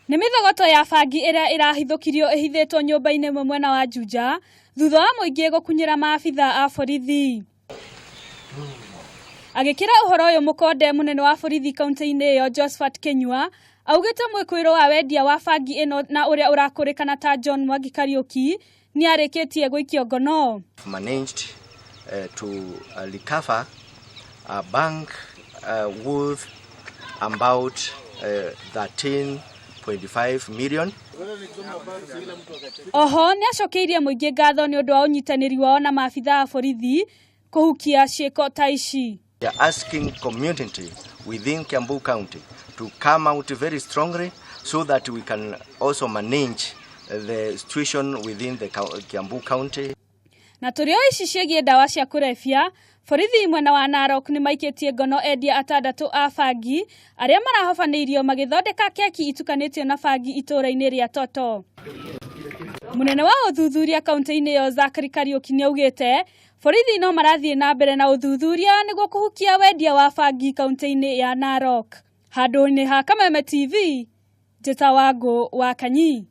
Nĩ mĩthogoto ya bangi ĩrĩa ĩrahithũkirio ĩhithĩtwo nyũmba-inĩ ĩmwe mwena wa Juja thutha wa mũingĩ gũkunyĩra maabitha a borithi. Agĩkĩra ũhoro ũyũ mũkonde mũnene wa borithi kaunti-inĩ ĩyo Josphat Kinyua augĩte mwĩkũĩrwo wa wendia wa bangi ĩno na ũrĩa ũrakũrĩkana ta John Mwangi Kariũki nĩ arĩkĩtie gũikio ngono. Managed to recover a bank worth about 13.5 million. Oho nĩ acokeirie mũingĩ ngatho nĩ ũndũ wa ũnyitanĩri wao na maabitha a borithi kũhukia ciĩko ta ici. We are asking community within Kiambu County to come out very strongly so that we can also manage the situation within the Kiambu County. Na tũrĩ o ici ciĩgiĩ ndawa cia kũrebia, borithi mwena wa Narok nĩ maikĩtie ngono endia atandatũ a bangi arĩa marahobanĩirio magĩthondeka keki itukanĩtio na bangi itũũra-inĩ rĩa Toto. Mũnene wa ũthuthuria kaunti-inĩ ĩyo Zachary Kariũki nĩaugĩte borithi no marathiĩ na mbere na ũthuthuria nĩguo kũhukia wendia wa bangi kaunti-inĩ ya Narok. Handũ-inĩ ha Kameme TV, Njĩta Wangũ wa Kanyi.